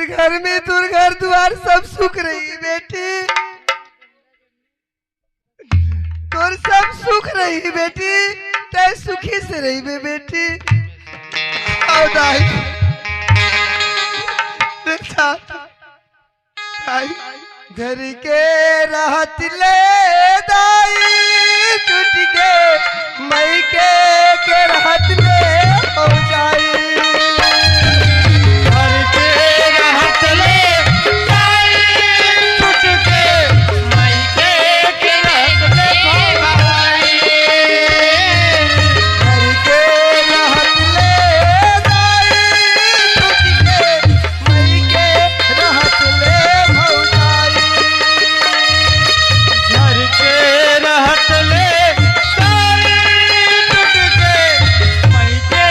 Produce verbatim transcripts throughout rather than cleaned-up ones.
घर में तोर घर दुआर सब सुख रही बेटी, तोर सब सुख रही बेटी, तैं सुखी से रहिबे बेटी। अउ दाई, बेटा, दाई, घर के रहत ले दाई टूट गे, मइके के रहत ले भौजाई। घर के रहत ले दाई टूट गे, मइके के रहत ले भौजाई। घर के रहत ले दाई टूट गे, मइके रहत ले भौजाई। घर के रहत ले दाई टूट गे, मइके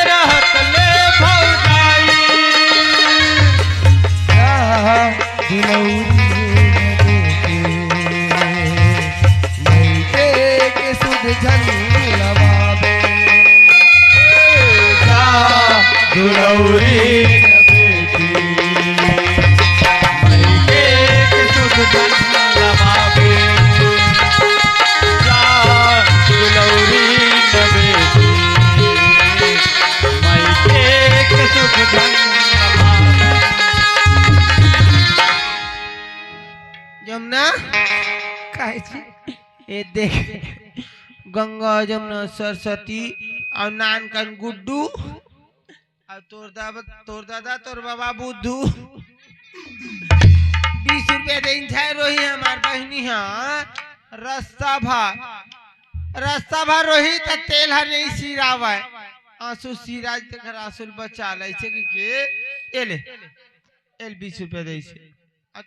रहत ले भौजाई। जा दुलौरी न देखे, मइके के सुध झन लवाबे। जा दुलौरी न बेटी, मइके के सुध झन लवाबे। जा दुलौरी न बेटी, मइके के सुध झन लवाबे। जमुना, काहे जी? ए देख, गंगा, जमुना, सरस्वती अउ नान कन गुड्डू अउ तोर दादा, तोर दादा, तोर बाबा बुद्धू। बीस रुपया देइन छै रोही हमार बहिनी हा। रस्ता भा, रस्ता भा रोही त तेल हर नइ सिरावय। आंसू सिराज तेखर आंसू ल बचा लइसे कि के, ए ले, ए ले बीस रुपया देइसे। अ,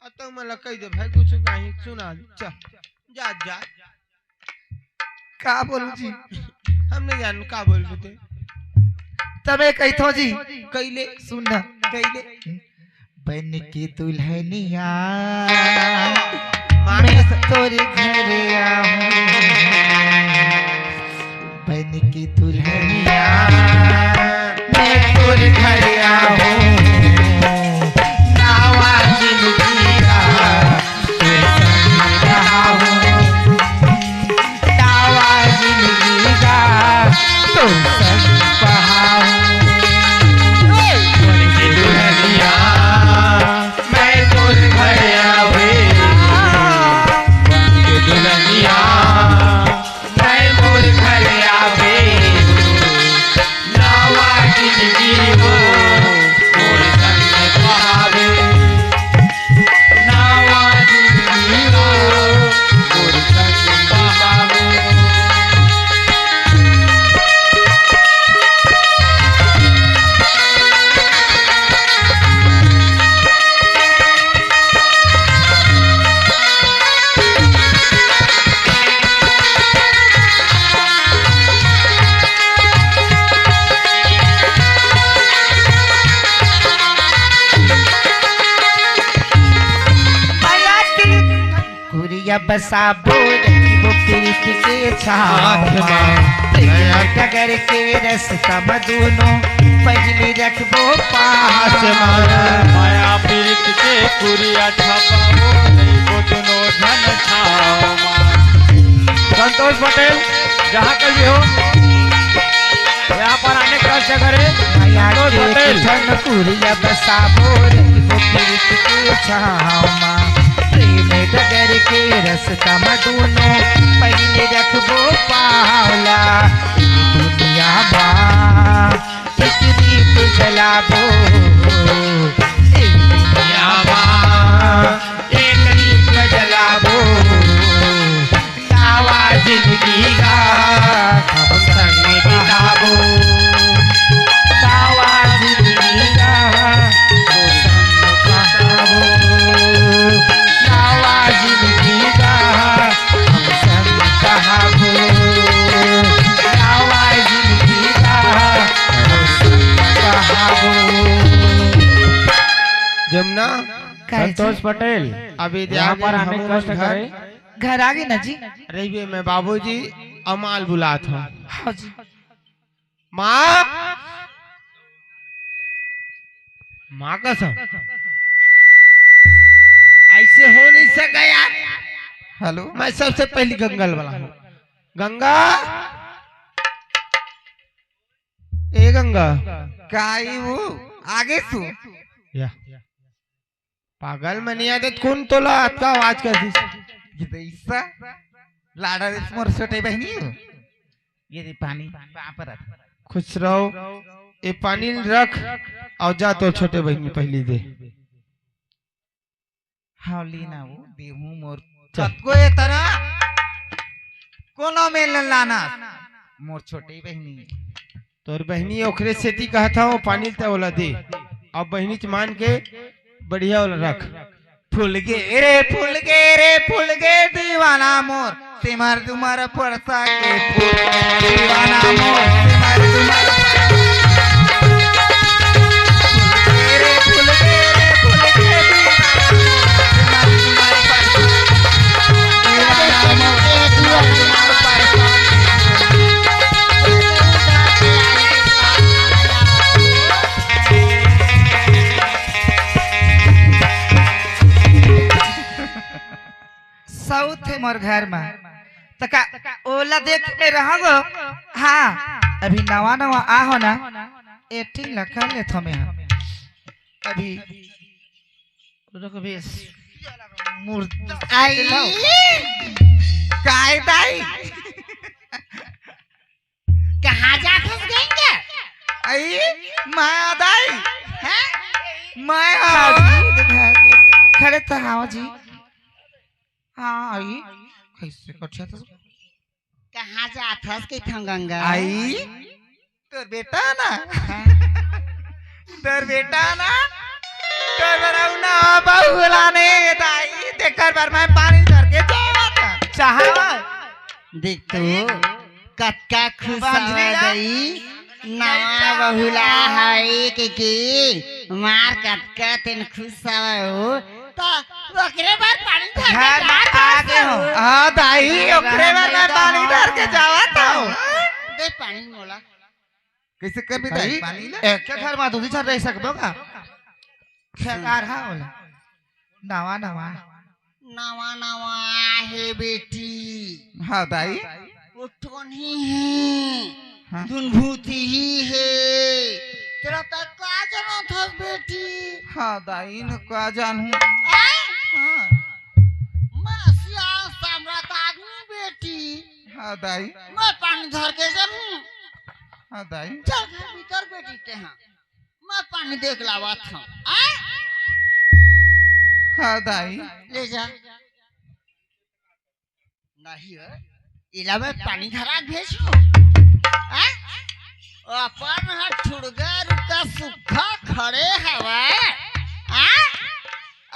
अ, तउ मोला कहि दे भाई, कुछु कहीं सुना दे। चल, जा, जा। का बोलू जी? हम नइ जानन का बोलबे ते। तबे कहिथों जी। कइले। सुन ना। कइले। बन के दुलहनिया माँ मैं तोर घर आहूँ। बन के दुलहनिया मैं तोर घर आहूँ। नावा जिनगी का तोर संग बहाऊँ। नावा जिनगी का तोर संग बहाऊँ। बन के दुलहनिया मैं तोर घर आवे, बन के दुलहनिया, मैं तोर घर आवे, नावा जिनगी हो, मोर संग बहावे, नावा जिनगी हो, मोर संग बहावे। कुरिया बसाबो रहिबो प्रीत के छाँव मा। प्रेम डगर के रस्ता म दूनो पहिले रखबो पास मा। माया प्रीत के कुरिया छापाबो रहिबो दूनो झन छाँव मा। संतोष पटेल, जहाँ कहीं भी हो, यहाँ पर आने का कष्ट करे। माया संतोष के पटेल। ठन कुरिया बसाबो रहिबो प्रीत के छाँव मा। प्रेम डगर के रस्ता म दूनो पहिले रखबो पाँव ला। ए दुनिया मा एक दीप जलाबो, ए दुनिया मा एक दीप जलाबो। नावा जिनगी गा हम संग बिताबो। नावा जिनगी गा हम संग बिताबो। नावा जिनगी गा हम संग बिताबो। नावा जिनगी गा हम संग बिताबो। जमुना, काहे जी? संतोष पटेल, अभी यहाँ पर आने कष्ट करे। घर आ गे ना जी? रहिबे, मैं बाबूजी अमाल बुलात हूँ। हाँ जी। माँ, माँ कसम, ऐसे हो नहीं सका यार। हेलो, मैं सबसे पहली गंगा ल बलाहूँ। गंगा, ए गंगा। काई वो आगे सु। या। पागल मनिया दे, कौन तोला अतका आवाज करतिस? ये तो ईसा लाड़ा रे मोर छोटे बहिनी हो। ये दे पानी, पाँव परत। खुश रहो। ए पानी रख अउ जा तोर छोटे बहिनी पहली दे। हाँ, लीना वो देहूँ मोर चल। कतको ए तरह कोनो मेल लाना मोर छोटे बहिनी। तोर बहिनी ओखरे सेती कहत हव, पानी ल त ओला दे। अब बहिनी च मान के बढ़िया ओला रख। फूल गे रे, फूल गे रे, फूल गे दीवाना मोर, सिमर तुमर परसा के फूल गे दीवाना मोर, सिमर तुमर परसा के फूल गे रे, फूल गे रे, फूल गे दीवाना मोर, सिमर तुमर परसा के फूल गे दीवाना मोर, सिमर तुमर परसा के फूल। सऊत हे मोर घर में। त का ओला देख के रहगो? हाँ, अभी नवा नवा आ हो ना, एक्टिंग ला कर लेथो मैं। अभी रुक बे, मुर्दा आई। काय दाई? कहाँ जात हस गंगा? आई, मैं आ दाई। हैं? मैं आ। खड़े तो हाव जी। हाँ, आई। कैसे कठिया तो? कहाँ जात हस के थंग गंगा? आई, तोर बेटा ना? हाँ। तोर बेटा ना? तोर बरऊ ना बहुला ने दाई, तेकर बर मैं पानी धर के जावत हँव। चाहा। देख तो, कतका खुश बांझनी हवय ला। दई, नवा बहुला हवय के, के मार कतका तेन खुश हवय हो। त ओकरे बर पानी धर के घर में जात आगे हस हो। हो। हाँ दाई, ओकरे बर मैं पानी धर के जावत हँव। दे पानी मोला। कैसे करबे दाई? दाई, पानी ले। एक के घर में दू झन रह सकबो का? खेकार हा ओला। नवा नवा। नवा नवा हे बेटी। हाँ दाई। वो टोनी हे। हाँ। धुनभूति ही हे। तेला त का जानत हस बेटी? हाँ दाई, न का जानहूँ। आय? हाँ। मैं सियान सम्राट आदमी बेटी। हाँ दाई। मैं पानी धर के जाहूँ। हाँ दाई। चल घर भीतर बेटी ते हाँ। मैं पानी देख लावत हँव। आय? हाँ दाई। ले जा। नहीं हो, इला मैं पानी धरा भेजहूँ। आय? अपन ह ठुड़गा रुका सुक्खा खड़े हवय। आय?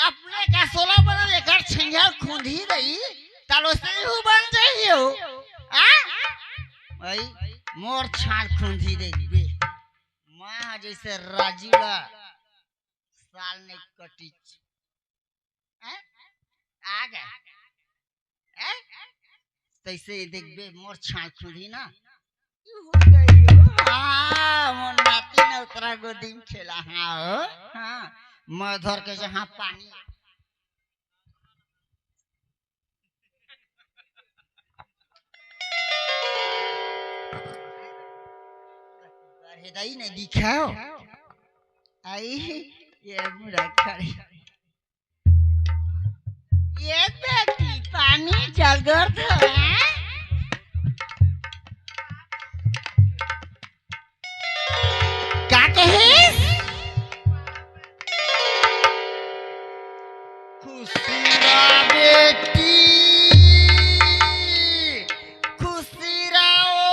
अपने का सोला बना एकर छइहा खुंधी रही, तालो से ही बन जाइयो। आय? भाई, मोर छाल खुंधी देखबे। मैं जैसे राजू ला साल नहीं कटिच। हैं? आ गए। हैं? तैसे ही देखबे मोर छाल खुंधी ना। यू हो गई हो। हाँ, मोर नाती ने ओकरा गोदी में खेला। हाँ हो। हाँ। मैं धर के जहाँ पानी। अरे दाई नहीं दिखाओ। आई, ये बुढ़ा खड़ी। ये बेटी, पानी जगत है? का कहिस? खुशी रह बेटी, खुशी रहो।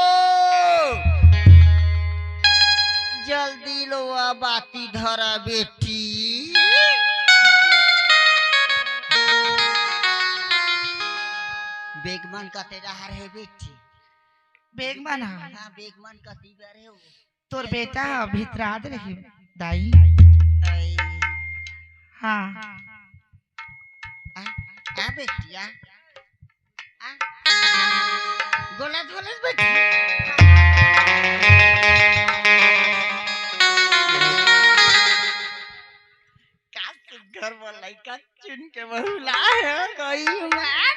जल्दी लोवा बाती धरा बेटी। बेगमन कते डहर हे बेटी? बेगमन हा। हाँ, बेगमन कती बर हे वो? तोर बेटा ह भीतरात रही दाई। आई। हाँ। आ, आ बेटिया। आ। गोला धोले बेटी। मोर लइका चुन के बहू लाए हो गई मैं।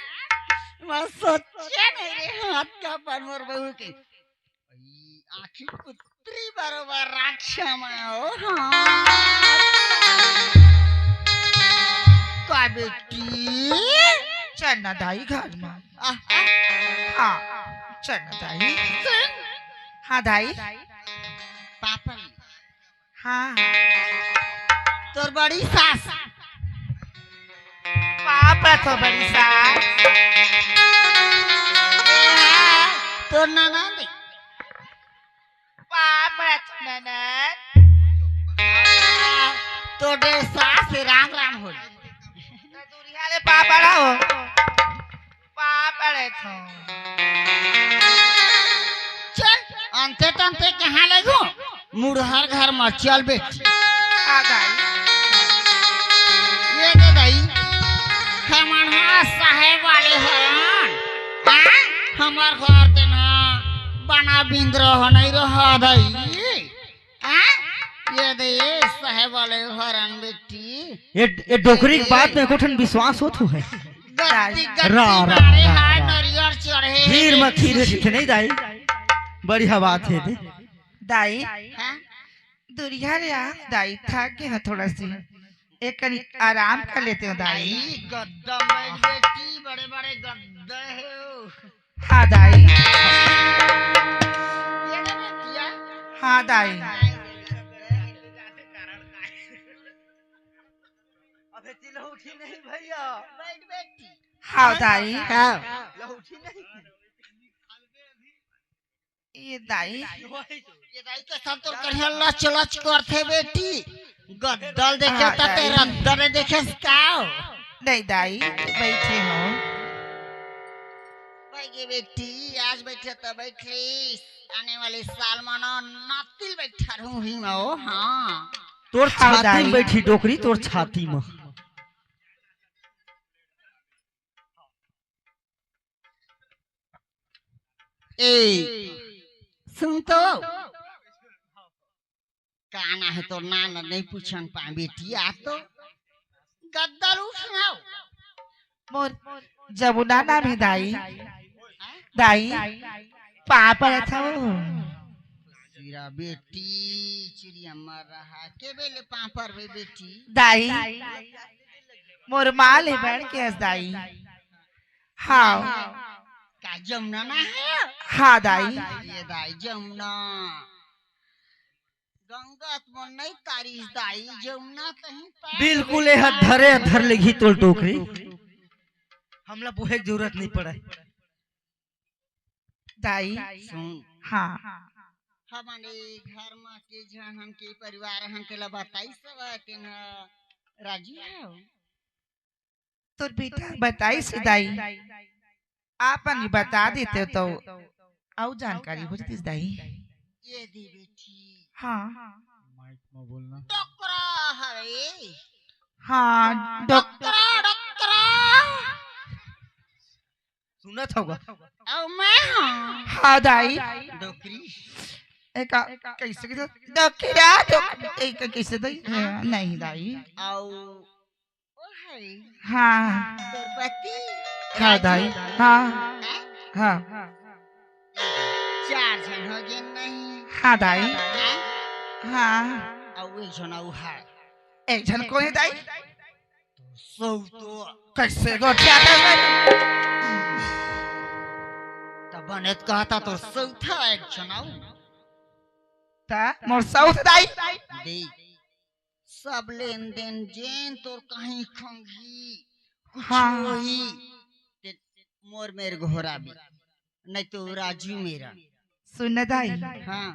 मैं सोचे नहीं रे हाथ का पर मोर बहू के। ई आँखी पुत्री बरोबर राख्या मैं हो। हाँ। का बेटी? चल ना दाई घर में। आ, आ। हाँ, चल ना दाई। हाँ दाई। पापा। हाँ। तोर बड़ी सास। पापा तो बड़ी सास। तोर ननद। पापा तो ननद। तोर सास से राम राम होई। तो दूरिया ले पापा ना हो। पाप अड़े थो। चल, अंते तंते कहाँ ले गो? मुड़हर घर में चल बेटी। आ दाई। ये दे दाई, हमन हा साहेब वाले हरन। हाँ? हमार घर ते ना बना बिंद रह नहीं रह दाई। हाँ? ये दे, ये साहेब वाले हरन बेटी। ये, ये डोकरी के बात में कोठन विश्वास होत हुए। गद्दी, गद्दी रा, रा, मारे रा, हाय रा। नरियर चढ़े हे भीड़ में बेटी। खीरे दिखे नहीं दाई। बढ़िया बात है दे। दाई, हाँ? दुरिया रे आ, दाई, थक गए हैं थोड़ा सी। एक कनी आराम कर लेते हो दाई। आई, गद्दा में बेटी, बड़े बड़े गद्दे हो। हाँ दाई। ये ना बेटिया। हाँ दाई। अबे ती लहुठी नहीं भैया। बैठ बेटी। हाँ दाई। हाँ। लहुठी नहीं। ये दाई। ये दाई के साथ तो कढ़िया लच लच करथे बेटी। गद्दल देखे हाँ, त दाई। तेरा दरे देखे का? नहीं दाई, बैठे हो। भाई ये बेटी आज बैठे तो बैठ रही, आने वाले साल मानो नातिल बैठा रहूं ही मैं, ओ हाँ। तोर हाँ, छाती में दाई। बैठी डोकरी, तोर छाती में। ए, सुन तो। का ना है तोर नाम ल नहीं पूछन पाए बेटी, आ तो गद्दल उठनाओ। मोर जमुना नाम है दाई। दाई, पाँव परत हव। सिरा बेटी, चिड़िया मर रहा, के बेले पाँव परबे बेटी? दाई, मोर माँ ले बढ़ के हस दाई। हाँ। का जमुना ना है? हाँ दाई। ये दाई जमुना। गंगा त मन नहीं तारिस दाई, जमुना कहीं पार बिल्कुल, ए हाथ धरे, धर लेगी तोल टोकरी। हमला बोहे के जरूरत नहीं पड़े। दाई। सुन। हाँ। हमन ए घर म के झन हन के परिवार हन तेला बताई सब तेन राजी हव। तोर बेटा बताइस दाई, आपन भी बता देते तो अउ जानकारी हो जतिस दाई। ये दे बेटी। हाँ। माइक में बोलना। डोकरा हवे। हाँ, डोक- डोकरा, डोकरा। सुनत होगा। अउ मैं हाँ। हाँ दाई। डोकरी। ए का, कैसे, कैसे? डोकरा, डोक-, ए का, कैसे दाई? नहीं दाई। अउ ओ हई। हाँ। तोर पति? हाँ, दाई। हाँ। हैं? हाँ। चार झन हो गेन नहीं। हाँ, दाई। हैं? हाँ। अउ एक झन अउ है। एक झन कोन हे, दाई? सौतो। कैसे गोठिया कर? त बने त कहता तोर सौता एक झन अउ। त मोर सौत दाई। दे। सब लेन देन जेन तोर कहीं खंगी, कुछ हाँ। होही, ते मोर मेर गोहराबे, नहीं तो राजू मेरा। सुन न दाई, हाँ।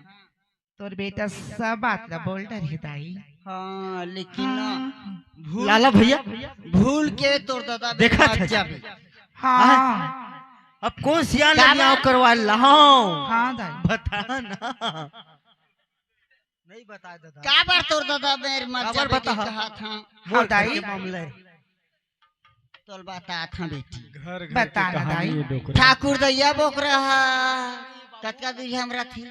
तोर बेटा सब बात ला बोल डरही दाई। हाँ, लेकिन ना, हाँ। भूल, लाला भैया, भूल के तोर दादा देखा मर था। जाबे। हाँ। हाँ। अब कौन सियान का न्याव बात? करवा लाओ? हाँ दाई। बता ना। नहीं बताए दादा। काबर तोर दादा मेर मर काबर जाबे बता? के कहा था। बोल, हाँ, दाई। घर के मामला है। तोल बता था बेटी। घर, घर बता के ना, कहानी दाई। है डोकरा। ठाकुर दैया बोकरा हा। कतका दूरी हमरा थी?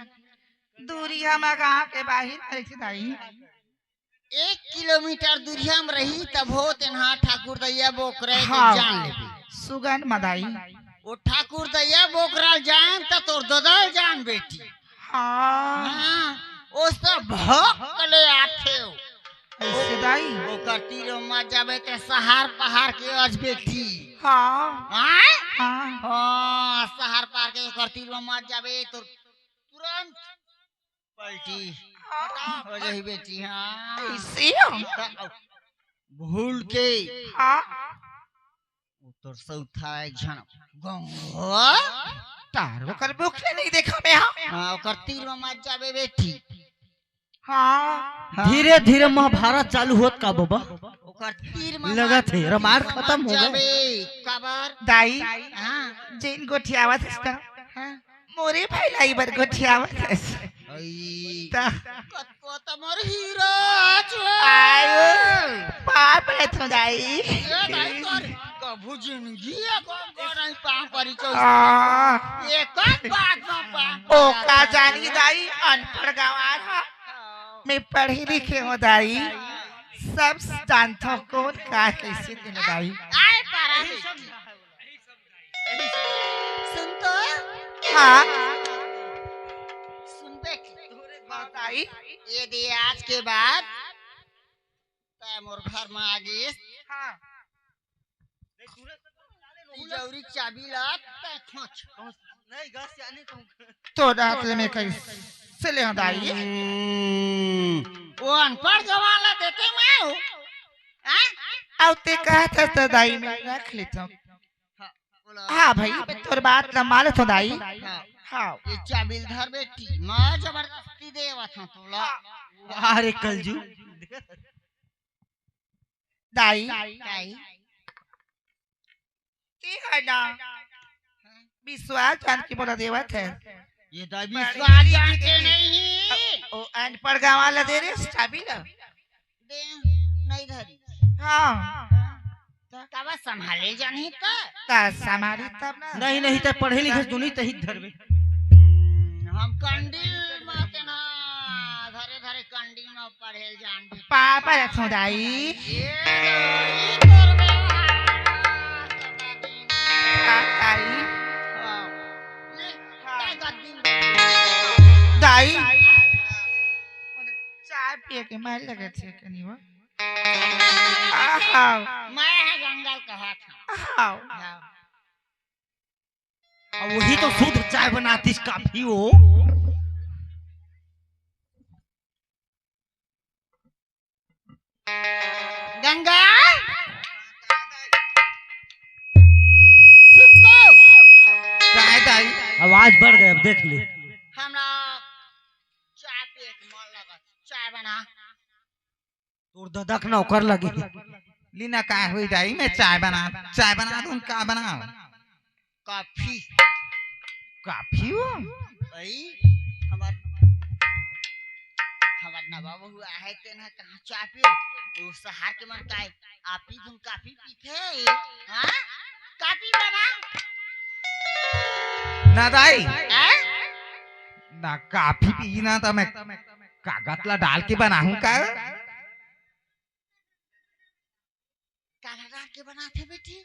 दूरी हम गांव के बाहिर में रहिथे दाई। एक किलोमीटर दूरिया में रही, तभो तेन हा ठाकुर दइया बोकरा के हाँ। जान लेबे। सुगन मदाई। वो ठाकुर दइया बोकरा जान, त तोर ददा जान बेटी। हाँ। हाँ, ओ सब भौंक ले आथे हो। अइसे दाई? ओकर तीर मत जाबे ते सहर पहाड़ के अजबे ठी। हाँ। हाँ? हाँ। हाँ, सहर पहाड़ के ओकर तीर मत जाबे तो तुरंत पलटी। हाँ। हो जाही बेटी, हाँ। अइसे हो? त भूल के। हाँ। वो तोर सौथा एक झन गंगो। तार ओकर मुख ले नहीं देखा मैं, हाँ। हाँ, ओकर तीर में मत जाबे बेटी। हाँ। हाँ। धीरे धीरे महाभारत चालू होत का बाबा? ओकर तीर में लगत मत हे, जाबे, रामायण खतम हो गे। काबर? दाई, हाँ। जेन गोठियावत हस ना, हाँ। मोरे भाई ला इबर गोठियावत हस। अई। त कतको त मोर हीरा छो। आयो, पाप रे तो दाई। ए दाई तोर कभू जिंदगी ए को को नहीं पाँव परी चो। आ। एक बात में पाँव ओका जानी दाई, अनपढ़ गंवार हा। मैं पढ़े लिखे हों दाई, सब जानथों कौन का कैसे दिन दाई। आए पारा बेटी। सुन तो। हाँ। सुन बेटी। हाँ दाई। ये दे आज के बाद तै मोर घर में आ गिस। हाँ। तिजौरी चाबी ला तै खोंच। तोर हाथ ले मैं कैसे ले दाई? हम्म, वो अनपढ़ गंवार ला देते मैं हूँ। हाँ? अउ ते कहत हस त दाई मैं रख लेथों। हाँ, बोला। हाँ भाई, मैं तोर बात ला मान लेथों दाई। हाँ। हाँ। ये चाबी ल धर बेटी, मैं जबरदस्ती देवत हूँ तोला। अरे कलजू। दाई। दाई। ते है ना, विश्वास जान के बोला देवत है। ये दाई विश्वास जान के नहीं। ओ अनपढ़ गंवार ला दे रे चाबी ला। दे, नहीं धरी। हाँ। त काबर संभाले जानही त? त संभाली तब ना। नहीं, नहीं, त पढ़े लिखे दुनी तही धरबे। हम्म, हम कंडील में तेना धरे धरे कंडील में पढ़े जान दे। पापा रखो दाई। ये दाई तोर व्यवहार। हाँ, दाई। हाँ। ले, हाँ। काय कर दिन? दाई। चाय पिए के मन लगत हे कनी वो। आओ। मैं ह गंगा ल कहत हूँ। आओ। हाँ। अब वही तो शुद्ध चाय बनातीस, काफी हो। गंगा, सुन तो। काय दाई? आवाज बढ़ गए, अब देख ले। हमरा चाय पिए के मन लगत, चाय बना। तोर ददक नौकर लगे। लीना, काय हुई दाई, मैं चाय बना, चाय बना दूं, का बनाओ? कॉफी। कॉफी हो? भाई, हमार, हमार नवा बहू आहे, तेन ह कहाँ चाय पियो? वो सहर के मन काय, आप ही तुम कॉफी पीते हैं, हाँ? कॉफी बना। ना दाई। हैं? ना, कॉफी पी ना तो मैं कागज ला डाल के बनाहूं का? काला डाल के बनाथे बेटी,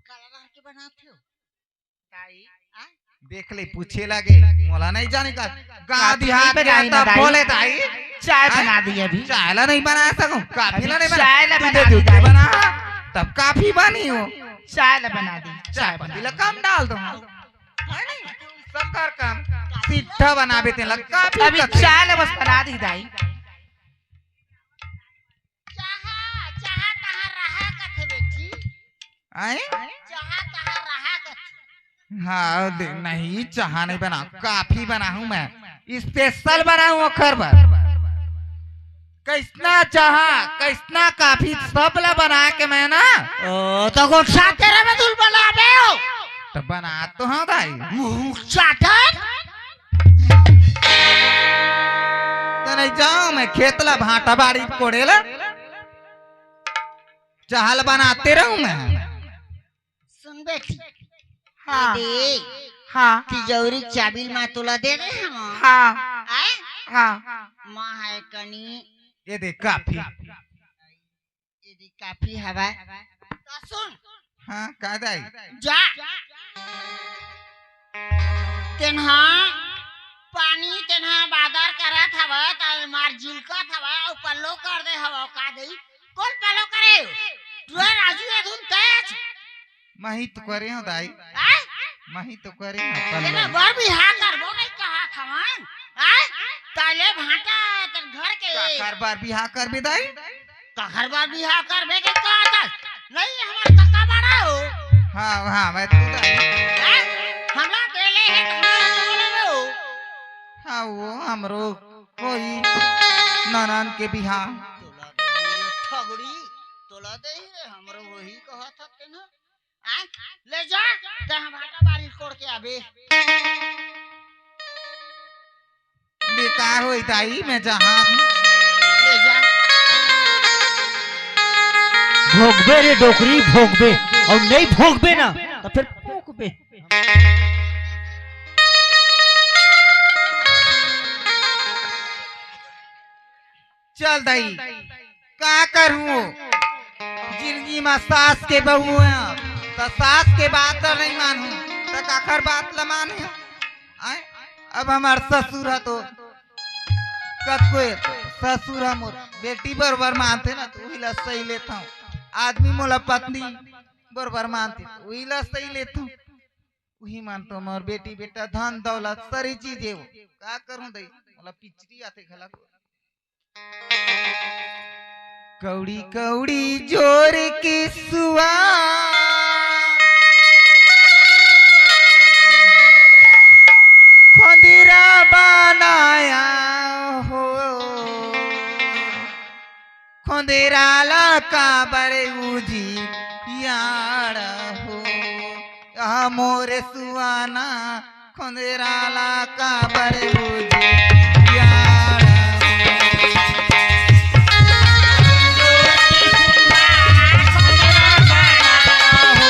काला डाल के बनाथे हो। ताई, आ? देख ले, पूछे लगे, मोला नहीं जाने का। गाँव काफी देहात नहीं के बनाई ना आता दाई। बोले ताई। चाय हैं? बना दी अभी। चाय ला नहीं बना सकूं, कॉफी अभी ला नहीं बना। चाय ला तू बना दे दी दूध के दाई। बना, तब कॉफी बनी हो। चाय ला बना दी, चाय चाय बना पत्ती ला दी। कम डाल दो। है नहीं? शक्कर कम, सीधा बनाबे तेला, कॉफी अभी कथे। चाय ला बस बना दी दाई। चाहा, चाहा तहां रहा कथे बेटी। आए? चाहा तहां रहा कथे। हाँ, दे, नहीं, चाहा नहीं बनाऊं, कॉफी बनाऊं मैं, स्पेशल बनाऊं ओखर बर। कैसना चाहा, कैसना कॉफी, सब ला बना के मैं ना। ओ, तो गोठा तेरा में दुल बनाबे हो। तो बना तो हूं दाई। मुंह चाटन। तो नहीं जाऊं मैं खेत ला भाटा बाड़ी कोड़े ला। चाहा ल बनाते रहूं मैं। सुन बेटी। हाँ। दे। हाँ। तिजौरी के चाबी ल मैं तोला दे दे हूं। हाँ। आए? हाँ। माँ है कनी ये देख, काफी। ये देख, काफी हवय। त सुन। हाँ, का दाई? जा। तेनहा पानी, तेनहा बादर करत हवय, त मार जिलकत हवय, अउ पल्लो कर दे हवय, का दई? कोन पल्लो करे? टुरा राजू अधुन तेच। मही तो करे हो दाई। आय? मही तो करे हो तेला पल्लो। बर बिहा करबो नहीं कहा थवन। आय? ताले भांटा तन घर के। काखर बर बिहा करबे दाई? काखर बर बिहा करबे के कहा था? नहीं, हमार काका बड़ा हो। हाँ, हाँ, मैं तो दाई। आय? हमला देले है, तो हमला तो बोले हो। हाँ, वो हमरो वही ननन के बिहा। तोला दे रे ठगड़ी, तोला दे रे, हमरो वही कहा था तेना। आय, ले जा, ते हम भाटा बारी कोड़ के आबे। बेकार होई दाई, मैं जहाँ हूँ। ले जा। भोगबे रे डोकरी, भोगबे। अउ नहीं भोगबे ना, त फिर भोगबे। चल दाई, का करहूँ? जिंदगी म सास के बहू हंव, त सास के बात ल नइ मानहूँ, त काखर बात ल मानहूँ? आय, अब हमर ससुर ह तो कतको ए, ससुर ह मोर बेटी बरोबर मानथे ना, त उही ल सही लेथंव। आदमी मोला पत्नी बरोबर मानथे, त उही ल सही लेथंव। उही मन तो मोर बेटी बेटा, धन दौलत, सरी चीज हे वो। का करहूँ दई, मोला पिचरी आथे घला। कौड़ी कौड़ी जोर के सुआ, खोंदेरा बनाया हो। खोंदेरा ला काबर उजियाड़ा हो, आ मोर सुआना, खोंदेरा ला काबर उजियाड़ा हो।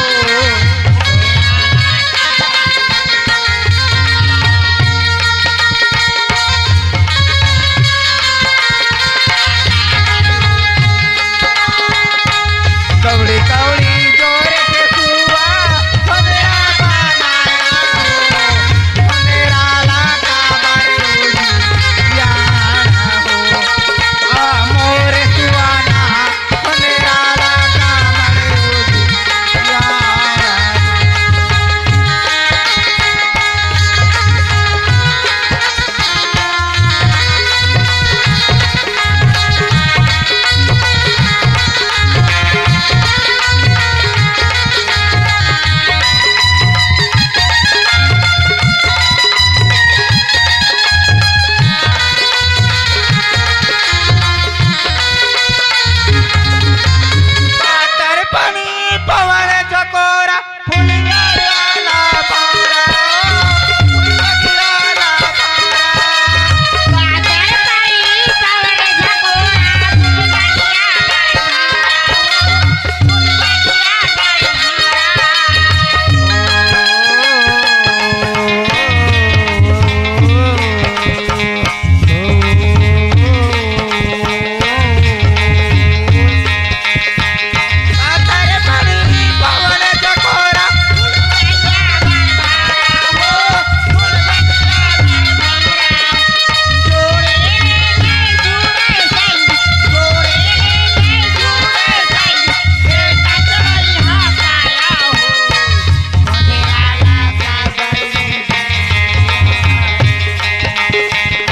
कौड़ी कौड़ी जोर के सुआ, खोंदेरा बनाया हो, खोंदेरा ला काबर उजियाड़ा हो, आ मोर सुआना, खोंदेरा ला काबर उजियाड़ा हो। पातर पानी पवन झकोरा, फूल बगिया ला पारा, फूल बगिया ला पारा। पातर पानी पवन झकोरा, फूल बगिया ला पारा, फूल बगिया ला पारा।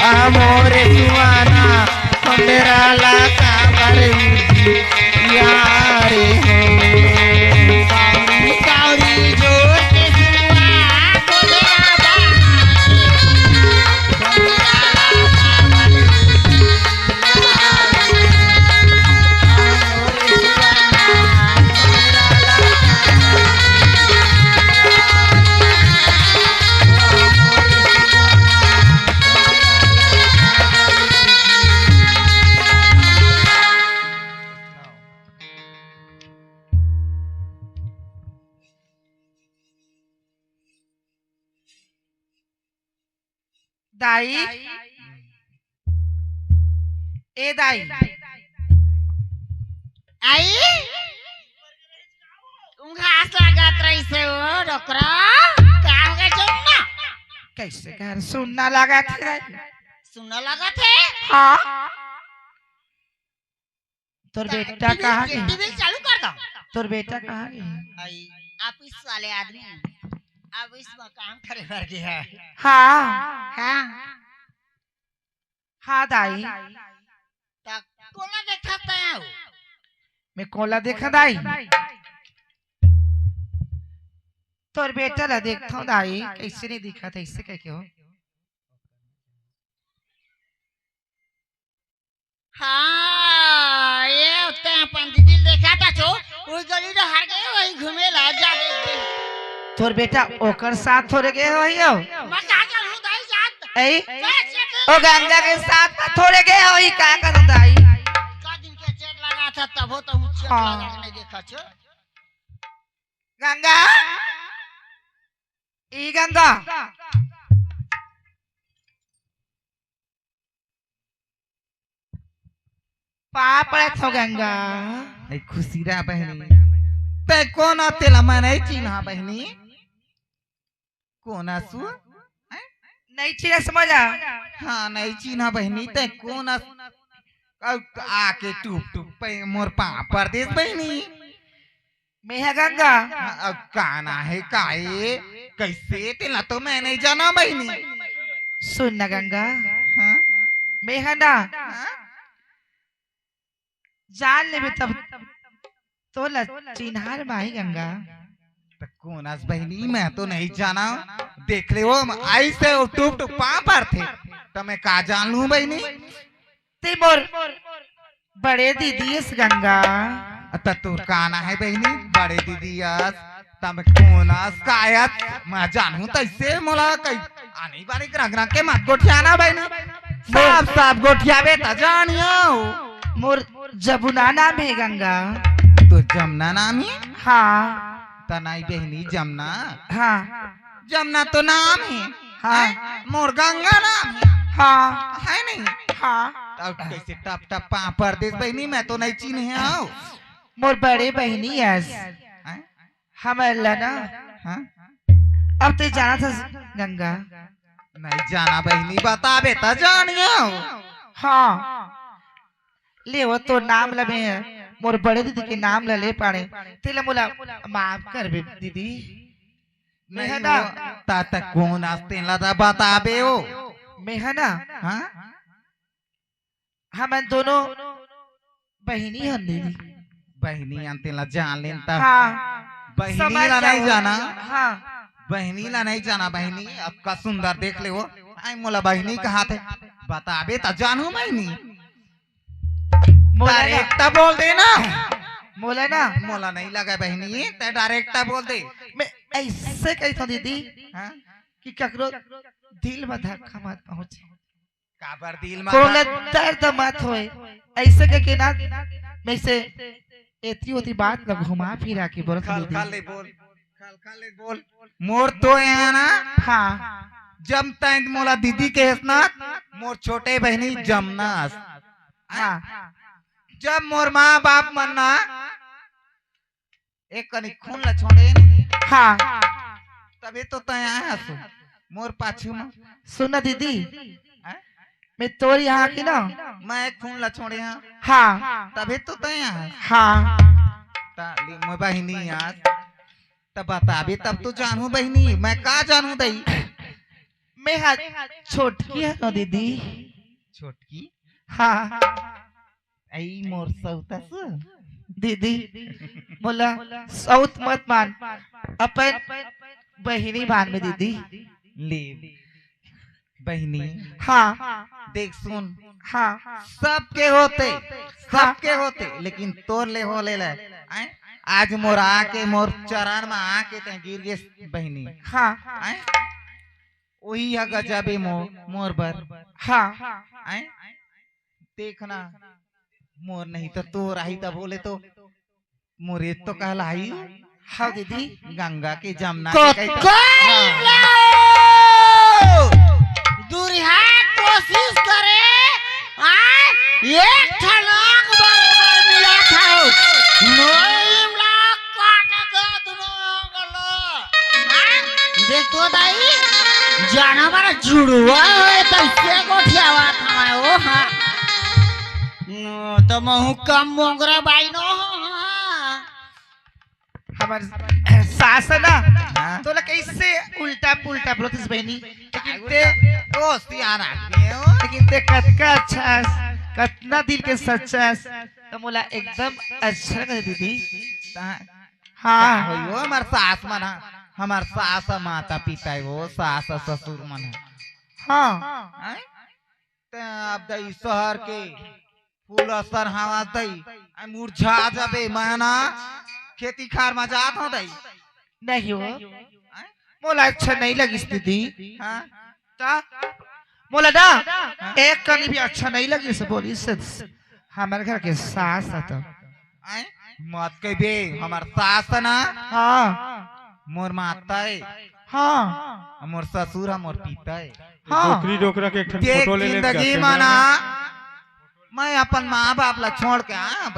आ मोर सुआना, खोंदेरा ला काबर उजियाड़े हो। कावड़ी, कावड़ी जोर के सुआ, खोंदेरा बा। दाई, ए दाई। आई? घास लागत रहिसे ओ डोकरा। का हो गे सुन्ना? कइसे घर सुन्ना लागत हे? सुन्ना लागत हे? हाँ। तोर बेटा कहाँ गे? टीवी चालू कर दो। तोर बेटा कहाँ गे? आई, ऑफिस वाले आदमी, ऑफिस में काम करे बर गे हे। हाँ। हाँ। हाँ दाई। त कोला देखत हव? मैं कोला देखत दाई। तोर बेटा ला देखथंव दाई, कइसे नइ दिखत हे, अइसे कहिके हो। हाँ, ए तैं अपन दीदी ल देखत हस ओ, ओ गली डहर गे होही घूमे ला, जा देख दे। तोर बेटा ओकर साथ थोरे गे होही ओ। मैं का जानहूँ दाई जात। ए? का चेक ओ गंगा के साथ में थोरे गे होही, का करूँ दाई? का दिन के चेक लगा था, तभो तो हूँ चेक हाँ। लगा के नइ देखत हस। गंगा, ई गंगा। पाँव पड़त हंव गंगा। ए खुशी रह बहिनी। तैं कोन अस तेला मैं नइ चिन्हा बहिनी। कोन अस ओ? हैं? नइ चिन्हस मोला। हाँ, नइ चिन्हा बहिनी, तैं कोन अस? अउ आके टूप टूप पे मोर पाँव पर देस बहिनी। मैं हा गंगा। हाँ, अब का ना हे, का ए? कइसे? तेला तो मैं नइ जानंव बहिनी। सुन ना गंगा। हाँ? मैं हा ना। हाँ? जान लेबे तब तोला चिन्हार माही गंगा। त कोन अस बहिनी, मैं तो नइ जानंव। देख ले ओ, अइसे ओ टूप टूप पाँव परथे, त मैं का जान लूँ बहिनी? तैं मोर बड़े दीदी अस गंगा। त तोर का ना हे बहिनी, बड़े दीदी अस, त मैं कोन अस, का अस, मैं जानहूँ तइसे मोला कइ आनी बानी रंग रंग के मत गोठियाना बहिनी, साफ साफ गोठियाबे त जानियो। मोर जमुना नाम हे गंगा। तोर जमुना नाम हे? हाँ। त नइ बहिनी जमुना। हाँ। जमुना तो नाम हे। हाँ। हैं? मोर गंगा नाम हे। हाँ। हे नहीं? हाँ। तब कइसे टप टप पाँव पर देस बहिनी, मैं तो नइ चिन्हे हंव। मोर बड़े बहिनी अस। हैं? हमर ला ना। हाँ? अब तैं जानत हस गंगा। नइ जानंव बहिनी, बताबे त जानियो। हाँ। ले ओ तोर नाम ला मैं, मोर बड़े दीदी के नाम ला ले पारेंव, तेला मोला माफ करबे दीदी। मैं नइ हा ना। ओ, त तैं कोन अस तेला त बताबे ओ। मैं हा ना। हाँ? हमन दोनों बहिनी हन दीदी। बहिनी हन तेला जान लेन त। हाँ। बहिनी ला नइ जाना। हाँ। बहिनी ला नइ जाना बहिनी, अब का सुंदर देख ले ओ। आय मोला बहिनी कहाथे। बताबे त जानहूँ बहिनी। मोला ना। Direct बोल दे ना। मोला ना। मोला नइ लगे बहिनी, तैं direct बोल दे। मैं अइसे कहिथंव दीदी हाँ? कि ककरो दिल में धक्का मत पहुँचे। काबर दिल में कोनो धक्का? दर्द मत होय। अइसे कहिके ना, मैं से एती ओती बात ला घुमा फिरा के बोलत हंव दीदी। खलखल ले बोल, खलखल ले बोल। मोर तो ए हा ना। हाँ। जब तैं मोला दीदी कहेस ना, मोर छोटे बहिनी जमुना अस। हाँ। जब मोर माँ बाप मन ना एक कनी खून ला छोड़े नहीं। हाँ। तभे तो तैं आय हस मोर पाछू में। सुन ना दीदी, हैं? मैं तोर यहाँ की ना। मैं खून ला छोड़े हंव। हाँ। तभे तो तैं आय हस। हाँ। त ले मोर बहिनी अस। त बताबे तब तो जानहूँ बहिनी, मैं का जानहूँ दई। मैं हा छोटकी हंव ना दीदी। छोटकी? हाँ। अई मोर सौत अस। दीदी, मोला सौत मत मान, अपन बहिनी मान में दीदी। ले बहिनी। हाँ। देख सुन। हाँ। सबके होथे, हाँ। सबके होथे, लेकिन तोर ले होले ले। आय? आज मोर आके, मोर चरण में आके तैं गिर गेस बहिनी। हाँ। आय? ओही ह गजब ए मो-, मोर बर। हाँ। आय? देख ना, मोर नहीं त तोर आही तभो ले तो मोरे तो कहलाई। हाँ दीदी। गंगा के जमुना के कही तो। कोई हाँ। लो! दुरिहा कोशिश करे, आय? एक ठन आंख बरोबर मिला था। नोई ला काट के दुनो गलो। हाँ? देख तो दाई, जानवर जुड़वा होय तइसे गोठियावत हवय ओ हा। न, त महू कम मोंगरा बाई नो हो, हाँ। हमर सास ना, हाँ। तोला कइसे उल्टा पुल्टा बोलतिस बहिनी, लेकिन ते ओ सियान आदमी हे ओ। लेकिन ते कतका अच्छा, कतना दिल के सच्चा, त मोला एकदम अच्छा लगे दीदी। हाँ। हाँ। का होई ओ हमर सास मन हा, हमर सास माता पिता हे ओ, सास ससुर मन हा। हाँ। हैं? ते अब दई सहर के फूल असन हवस दई, अई मुरझा जाबे, मैं ना खेती खार मा जात हूँ दई। नहीं हो, हैं? मोला अच्छा नहीं लगिस दीदी। हाँ? का? मोला ना हाँ? एक कनी भी अच्छा नहीं लगिस, बोलिस हमर घर के सास ह तो। हैं? मत कहिबे, हमर सास ना हाँ। मोर माता हे। हाँ। अउ मोर ससुर ह मोर पिता हे। हाँ। डोकरी डोकरा के एक ठन देख फोटो ले ले जिंदगी जाते मा ना। ना, मैं अपन माँ बाप ला छोड़ के, हाँ,